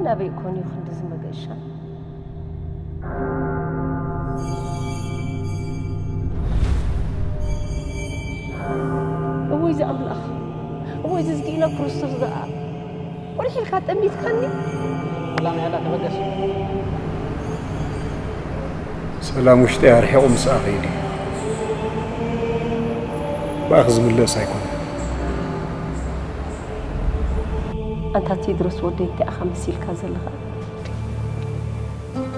ናበይ ኮን እዩ ክንድዚ መገሻ? እወይ እዚ ኣምላኽ፣ እወይ እዚ ዝግኢና ክርስቶስ ደኣ፣ ቁልሕ ኢልካ ጠሚትካኒ። ሰላም ያላ ተበገስ። ሰላም ውሽጢ ኣርሒቑ ምስኣ ከይዱ እዩ። ብኣኽ ዝምለስ ኣይኮነን። ኣንታ ቴድሮስ ወደይ እንታይ ኢኻ መሲልካ ዘለኻ?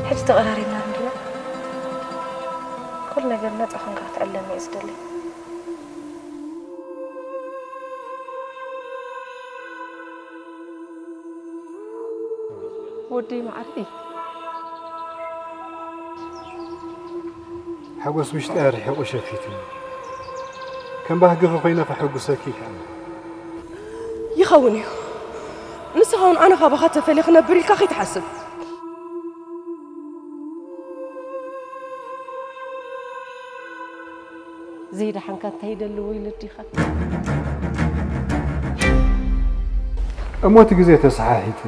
ሕጂ ተቐራሪብና እንዲና? ኩሉ ነገር ነጻ ኮንካ ክትዕለም እየ ዝደሊ። ወደይ መዓረይ። ሓጎስ ውሽጢ ኣርሒቑ ሸፊትኒ። ከም ባህግኺ ኮይነ ከሐጉሰኪ ይከኣል። ይኸውን እዩ። ንስኻ እውን ኣነ ካባኻ ተፈልየ ክነብር ኢልካ ከይትሓስብ። ዘይደሓንካ እንታይ ይደሊ ወይለዲኻ? እሞ እቲ ግዜ ተሰሓሒቱ።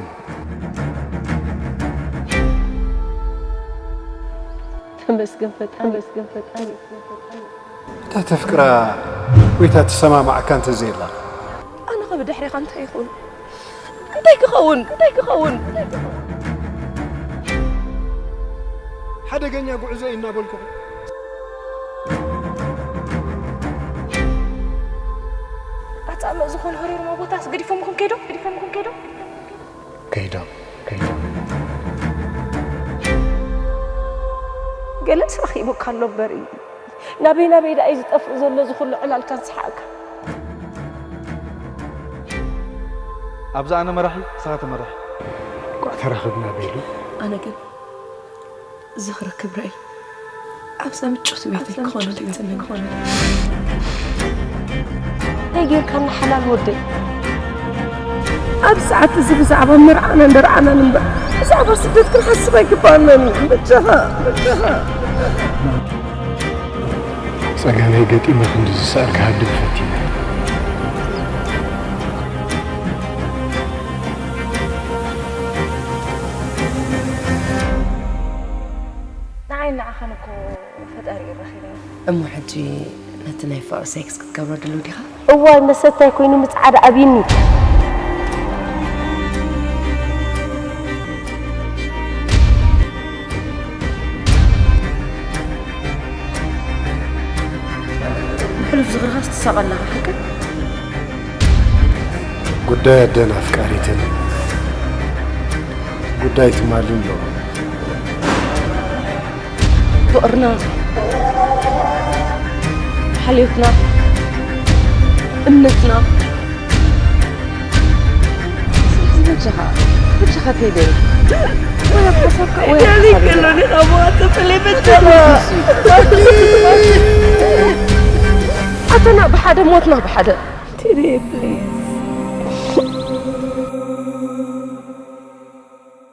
ተመስገን ፈጣሪ፣ ተመስገን ፈጣሪ። እታ ተፍቅራ ወይ እታ ትሰማማዓካ እንተዘየላ። ኣነ ኸ ብድሕሬኻ እንታይ ይኹን? እንታይ ክኸውን? እንታይ ክኸውን? ሓደገኛ ጉዕዞ እዩ እናበልኩኹም። ኣጻምእ ዝኾነ ህሩርማ ቦታስ ገዲፎምኩም ከይዶም? ገዲፎምኩም ከይዶም? ከይዶም፣ ከይዶም። ገለስ ረኺቡካ ኣሎ እምበር፣ ናበይ ናበይ ደኣ እዩ ዝጠፍእ ዘሎ እዚ ኩሉ ዕላልካን ሰሓቕካን? ኣብዛ ኣነ መራሒ፣ ንስኻ ተመራሒ። እንቋዕ ተራኸብና በሉ። ኣነ ግን ዝኽሪ ክብረይ ኣብዛ ምጭውቲ ቤተይ ክኾነለይ ትምነ። እንታይ ጌርካኒ ሓላል ወደይ? ኣብዚ ሰዓት እዚ ብዛዕባ መርዓናን ደርዓናን እምበር ብዛዕባ ስደት ክንሓስብ ኣይግባኣናን እዩ። በጃኻ፣ በጃኻ። ጸገመይ ገጢመ ክንዲ ዝሰኣል ክሃድም ፈቲነ። ንዓይን ንዓኻን እኮ ፈጣሪ እዩ ረኺብና። እሞ ሕጂ ነቲ ናይ ፍቕሪ ሴክስ ክትገብሮ ድሉው ዲኻ? እዋይ መሰታይ ኮይኑ ምጽዓድ ኣብይኒ። ብሕሉፍ ዝኽርኻስ ትሳቐ ኣለኻ ሓቂ? ጉዳይ ኣደን ኣፍቃሪትን ጉዳይ ትማልን ሎምን። ፍቕርና፣ ሓልዮትና፣ እምነትና። ስለዚ በጃኻ፣ በጃኻ ቴዲ። ወይ ኣብ ሓሳብካ ወይ ኣብ ሓሳበይ። ኣተና ብሓደ ሞትና ብሓደ። ቴዲ ፕሊዝ።